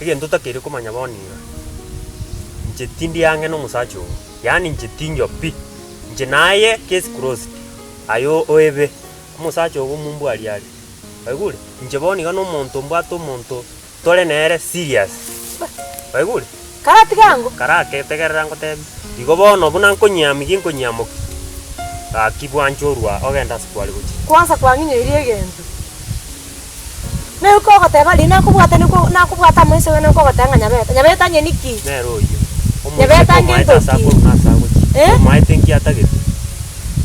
Egento otakeire komanya bono iga, inche tindi ang'e na omosacha oo, yaani inche tinyo pi, inche naye case closed, aye oebe, omosacha ogo omombwari are, kwaigure? Inche bono iga na omonto mbwate omonto tore nere serious, kwaigure? Karatiga ango. Karake tegerera ngotebie, igo bono buna nkonyiamigia nkonyiamokia, gaki bwanche orwa ogende ase kware gochia. Kwansa kwang'inyoirie egento. Naye kogoteba riria nakobwata niko nakobwata amaiso gane nkogoteba ng'a nyabete, nyabete ang'e ki? Nere oyio. Nyabete Omoiseke ange omaete ase ntoki? akorwa na ase agochia. Eh? Omaete nki atagete?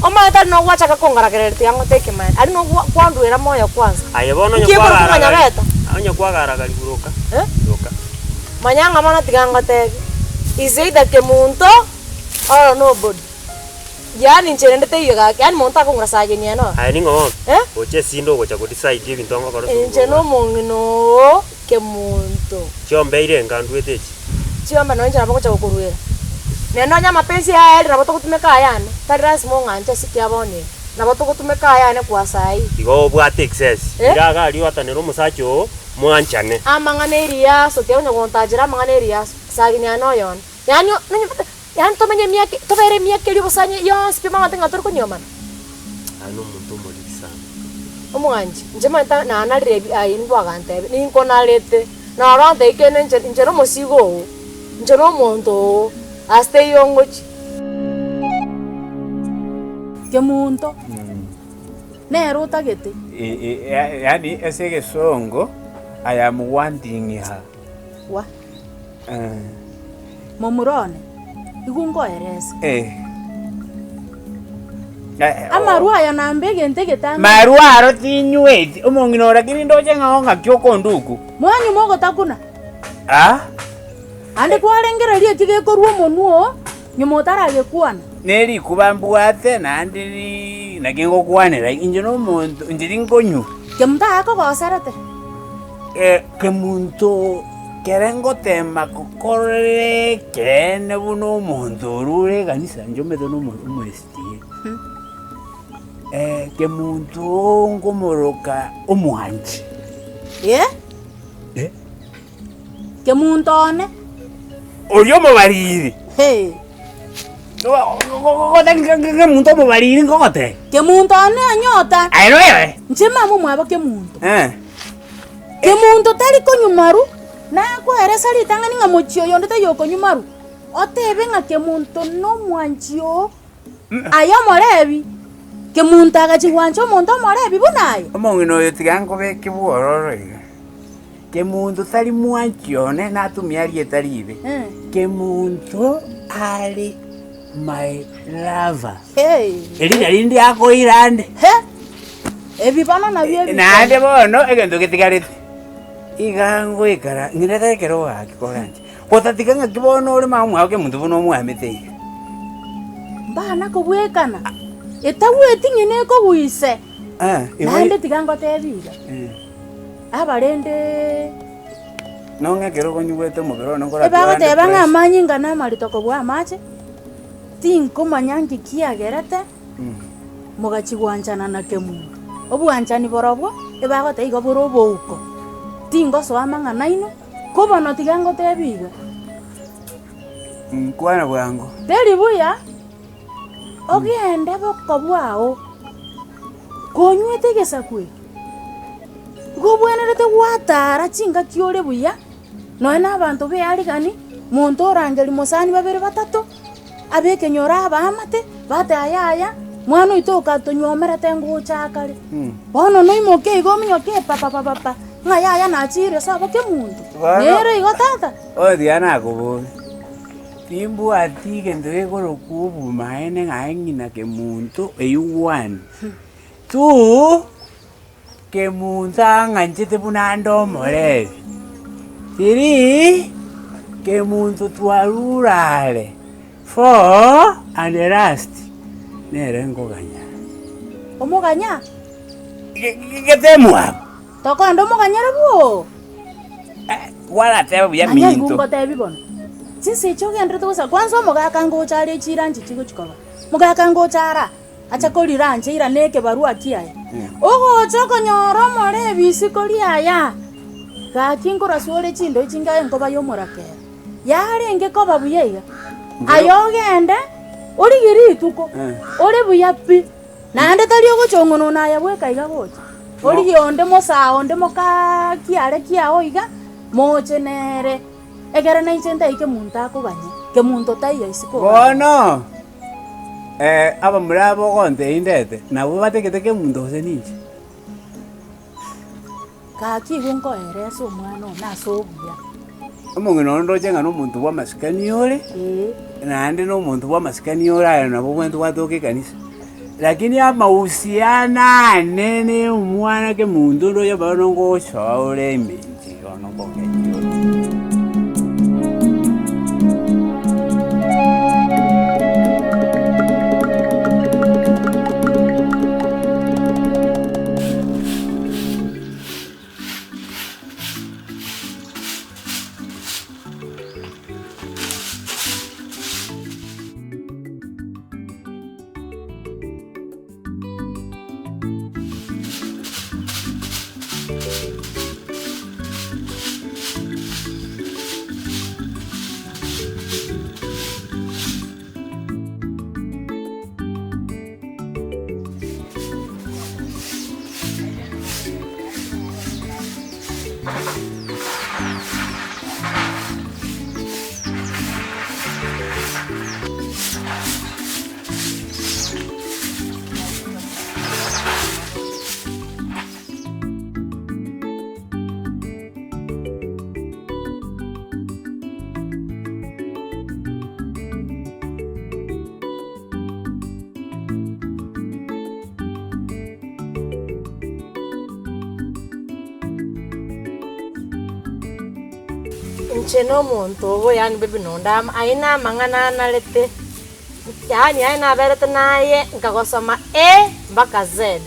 Omanyete aria nogwachaka kongaragereria tiga ngote ekemanyererio, aria nogwa kwanduera moyo kwanza. Aye bono onye Nki ekorokwa ng'a kwagaragari, nyabete? onye kwagaragari buroka, Eh? roka. Manya ng'a bono tiga ngotebie, is either kemunto or nobody. Yaani inche rende teiyo gaki, yaani monto akong'ura sageni ene oo. Aye ning'o bono? Eh? Gocha esinde ogocha ko decide ebinto ngokora ase Inche obogima bwane. nomong'ina oo kemunto. Chiombe ire enga ndwete echi. Chiombe nonye inche nabo ngocha gokoruera. Naende onye amapensi aya aerire nabo togotumeka ayane, tari lasima ong'anche ase ekiagera bono iga. Nabo togotumeka ayane kwa saa hii. Igo obwate excess. Eh? Ira iga aria oatanere omosacha oo, mwanchane. Amang'ana eriaso, tiga konya gontachera amang'ana eriaso, sagini ane oyone. Yaani nonye Yaani tomenye emiaka tobere emiaka eria obosani yonsi pi omanyete ng'a tori konyuomana. Aye nomonto omoriri sana. Omwanchi, inche manyete nanarire ebi aye nigo agantebia, ninkonarete, na orantebie kende inche inche nomosigo oo, inche nomonto oo, ase teiyo ngochia. Kemunto, nere otagete. Yaani ase egesongo, I am wanting her. Wa. Momura one, igwa nkoerese. Amarwa aya nambe egento egetang'ani. Marwa aro tinyweti, omong'ina ore lakini ndoche ng'a ng'aki okonduku. Mwanyuma ogotakuna. Ah? Ande kwarengereria eki gekorwa omonwa oo, nyuma otaragekwana. Ne rikuba mbwate naende ri naki ngokwanera, inche nomonto, inche tinkonywa. Kemunto ayakogoserete. Kemunto kere ngotema gokora ekeene buna omonto oria ore ekanisa, inche omanyete na omo omo SDA. Kemunto oo nkomoroka omwanchi. Eh? Eh? Kemunto one. Oria omobariri. Hee. Kemunto omobariri nkogotebia. Kemunto one anyota. Aye noyo? Inche mama omwabo Kemunto. Eh. Kemunto tari konywa maru, nakoeresa ritang'ani ng'a mochie oyo onde taiyo okonywa maru, otebe ng'a Kemunto nomwanchi oo, aye omorebi, Kemunto agachia gwancha omonto omorebi buna aye. Omong'ina oyo tiga nkobeke bwororo iga, Kemunto tari mwanchi one natumia rieta ribe, Kemunto are my lover. Eri nari ndiakoira ande. Ebi bono nabio ebikone. Naende bono egento getigarete, iga ngoikara ng'irete ekero gaki koranche, gotatiga ng'aki bono ore mama omwabo kemonto buna omwamete iga. Mbana kobwekana, etagweti ng'ina ekoguise. Eh, igo Naende tiga ngotebi iga, abarende Nong'e ekero okonyigwete omobere one nkoratware ande Ebagoteba ng'a pressure. amanyinga namarito kobua amache, tinkomanya nki kiagerete. Mogachia gwanchana na kemunto. Obwanchani borobwo ebagoteba igo bore obouko, tingosoa amang'ana aino, ko bono tiga ngotebi iga. Nkwana bwango. Teri buya ogende boko bwao, konywete egesaku eke, igo obwenerete gwatara chingaki ore buya, nonya na abanto bearigani, monto orangeria mosani babere batato. Ab'ekenyoro abaamate, bateba, Yaya, mwana oito okatonywomerete ngocha akare. Bono noimoke igo ominyoke papapapapa, ng'a yaya nachire ase oboke monto. Bono- Nere igo tata. Bono tiga nakoboria, timbwati egento gekorokwa obomaene ng'a aye ng'ina kemonto eywo one, two. Kemunto ang'anchete buna ande omorebi, Three, kemunto twarure are, Four, and the last, nere nkoganya. Omoganya? Gete mwabo. Tokoenda omoganyere bwoo. Kwaratebe buya Manya igo minto. ngotebi bono, chinsa echi ogenderete gosa kwanza omogaka ngocha are chiranchi chigochi koba, mogaka ngocha ara. Acha korirancha irane ekebarua kiaye. Ogocha okonyora omorebi isiko riaya. Gaki nkoraswa ore chindoi chingae enkoba y'omorakera, yarenge koba buya iga. Aye ogende origie rituko ore buya pi, naende tari ogochong'onona aye bweka iga gocha. Origie onde mosaa onde mokaa kiare kiao iga, moche nere, ekero nainche ntaike kemonto akoganye, kemonto taiyo isiko igaa. Bono abamura aba ogontebia ndete, nabwo bategete kemonto gose ninche? Gaki igo nkoeresa omwana one ase obuya. Omong'ina oyo ndoche ng'a nomonto bw'amasikani ore, naende nomonto bw'amasikani ore aye nabo obwenerete gwatoka ekanisa. Lakini amahusiano ane na omwana kemonto ndoche bono ngosoa ore ime inche bono nkogechia ore. Inche nomonto obo yaani baby nonde ama aye namang'ana anarete, yaani aye naberete naye nkagosoma A mpaka Z.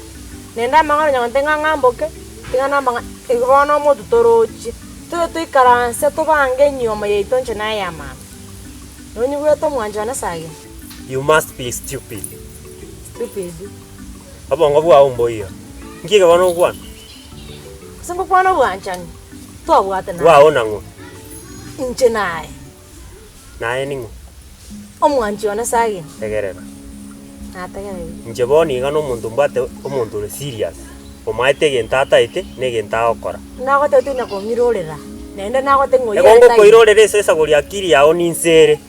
Naende amang'ana onye gonte ng'a ng'amboke, tiga namang'ana igo bono omonto torochie, tobe toikaranse tobange enyiomo yaito inche naye ya mama. Nonyigwete omwancho one sagini? You must be stupid. Stupid. Obongo bwao mboiyo. Nki eke bono ogokwana? Gose ngokwana obwanchani twabwate naye. Bwao nang'o? Inche naye. Naye ning'o? Omwanchi one sagini. Tegerera. Nategereire. Inche bono iga nomonto mbwate omonto ore serious, omaete egento ataete na egento agokora. Nagotebia tonya kong'irorera, naende nagotebia ng'a oyio Ego taiyo. ngokoirorera ase esagori akili yao ninse ere,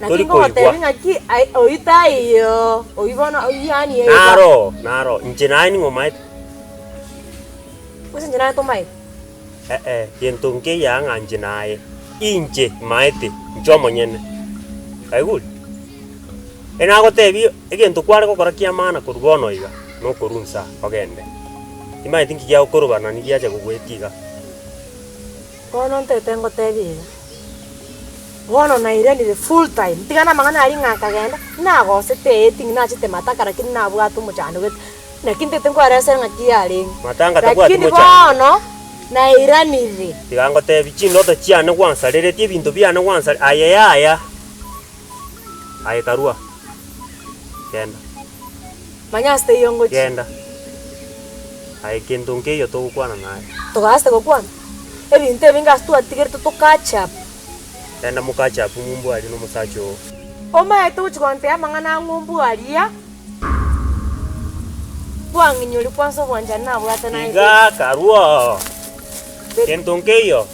Naki tori koigwa. ngogotebia ng'aki ai- oyio taiyo, oyio bono oyio yaani eba. Naro, naro, inche naye ning'o omaete? Gose inche naye tomaete? Eh-eh, gento nkeiyo aa ng'a inche naye, inche maete, inche omonyene. Kwaigure? Enagotebia egento kware gokora kia maana korwa bono iga, nokorwa inse aa ogende. Timanyeti nki giagokorobana nani giacha gogoetia iga. Bono ntete ngotebie iga, bono nairanire full time, tiga namang'ana aria ng'a nkagenda, nagosete eeting nachete mataka lakini nabwate omochando gete, naki ntete nkoeresere ng'aki yarenge. Matanga tabwati Lakini mochando. bono nairanire. Tiga ngotebie chindoto chiane gwansareretie ebinto biane gwansare aye yaya. Aye karua, genda. Manya ase taiyo ngochia. Genda. Aye kento nkeiyo togokwana naye. Togaasete gokwana, ebinto ebinge ase twatigerete tokatch up. Genda mokatch up ng'umbu aria nomosacha oo. Omaete gochia gontebia amang'ana a ng'umbu aria, kwang'inyoria kwansa obwanchani nabwate naye. Iga karua. Kento nkeiyo.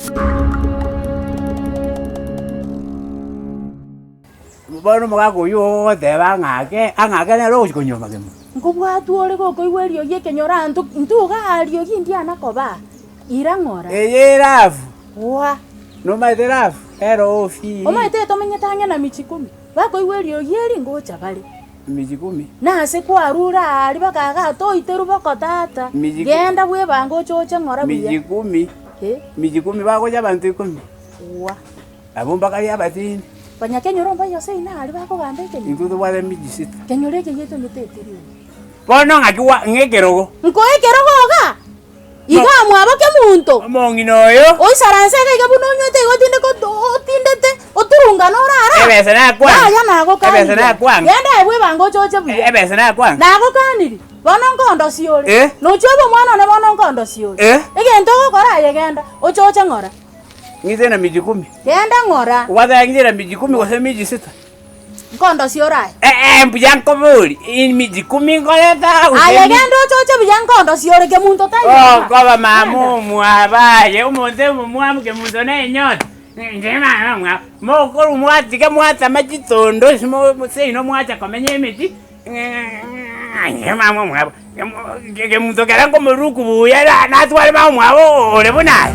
Bono omogaka oyio ogoteba ang'ake, ang'ake nere ogochia konywa magima. Nkobwatwa ore gokoigwa eriogi ekenyoro aa nto ntuga aa riogi ndiana koba ira ng'ora. Eye erafu, Wa. nomaete erafu, ero ofii. Omaete tomenyete ang'e na michikumi, bakoigwa eriogi eri ngocha bare. Michikumi. Nase kwarure aa aria bakaga toiterwa boko tata, Michiku- genda bwebange oche oche ng'ora buya. Michikumi, Eh, michikumi bagocha abanto ikomi. wa. Abwo mbakaria abatindi. Banyakenyoro mbaye ase inwe aria bakogamba ekenyoro. Intwe tobwate emiji sita. Kenyoro eke giaito ngeteti riuma. Bono ng'aki gwa ng'a ekerogo. Nkoe ekerogo iga? Iga mwabo kemunto. Omong'ina oyo. Oisaranse iga iga buna onywete iga otinde otindete oturungane orara. Ebesa nakwanga. Yaya nagokaniri. Ebesa nakwanga. Genda aye bwebange oche oche buya. Ebesa nakwanga. Nagokaniri. Bono nkondosia ore. Eh? Nochia obe omwana one bono nkondosia ore. Eh? Egento ogokora aye genda, oche oche ng'ora. Ng'ite na miji kumi. Genda ng'ora. Gwateba ng'ite na miji kumi gose miji sita. Nkondosia ore aye. Eh, eh, mbuya nkobori, emiji kumi nkoreta gose Aye emi- genda oche oche buya nkondosia ore kemunto taiyo iga. Okoba mama omwabo aye, omonto omomwamu kemunto na enyota. Inche mama omwabo, mokorwa mwatiga mwatama chitondo ase mo seino mwacha komenya emechie, inche mama omwabo, kemunto kere nkomoruku buya natware mama omwabo ore buna aye.